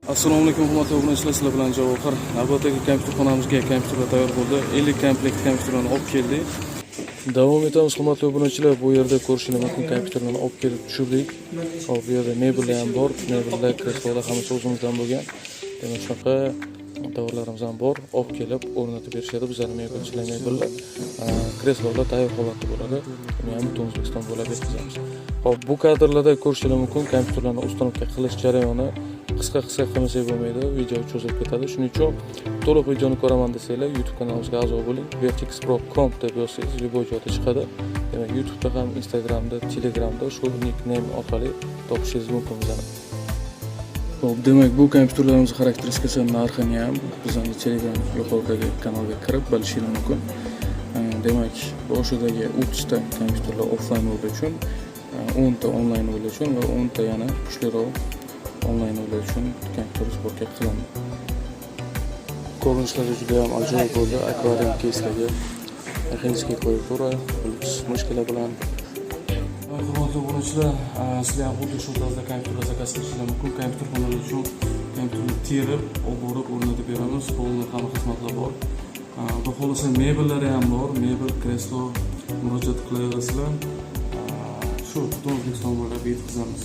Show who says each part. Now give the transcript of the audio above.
Speaker 1: Assalomu alaykum, hurmatli obunachilar, sizlar bilan Javohir. Navbatdagi kompyuterxonamizga kompyuterlar tayyor bo'ldi. 50 komplekt kompyuterlarni olib keldik. Davom etamiz, hurmatli obunachilar. Bu yerda ko'rishingiz mumkin, kompyuterlarni olib kelib tushirdik. Hop, bu yerda mebellar ham bor. Mebellar, kreslolar hammasi o'zimizdan bo'lgan. Demak, shunaqa tovarlarimiz ham bor. Olib kelib o'rnatib berishadi bizlarni mebelchilar mebellar. Kreslolar tayyor holatda bo'ladi. Buni ham butun O'zbekiston bo'ylab yetkazamiz. Hop, bu kadrlarda ko'rishingiz mumkin, kompyuterlarni установка qilish jarayoni. Qisqa qisqa qilmasak bo'lmaydi, video cho'zilib ketadi. Shuning uchun to'liq videoni ko'raman desanglar, YouTube kanalimizga a'zo bo'ling. Vertexpro.com deb yozsangiz, любой joyda chiqadi. Demak, YouTube'da ham, Instagramda, Telegramda shu nickname orqali topishingiz mumkin bizani. Xo'p, demak, bu kompyuterlarimiz xarakteristikasi, narxini ham bizning Telegram yuqoridagi kanalga kirib bilishingiz mumkin. Demak, boshidagi 30 ta kompyuterlar offline bo'lishi uchun, 10 ta onlayn bo'lishi uchun va 10 ta yana kuchliroq onlayn bo'lishi uchun kompyuter сборка qilindi. Ko'rinishlari juda ham ajoyib bo'ldi. Akvarium keysdagi механический klaviatura, Bluetooth мышка lar bilan. Hurmatli obunachilar, sizlar ham xuddi shu tarzda kompyuterlar заказ qilishingiz mumkin. Kompyuterxonalar uchun kompyuterni terib, olib borib o'rnatib beramiz. Полный hamma xizmatlar bor. Xudo xohlasa, mebellari ham bor. Mebel, kreslo, murojaat qilaverasizlar. Shu butun O'zbekiston bo'ylab yetkazamiz.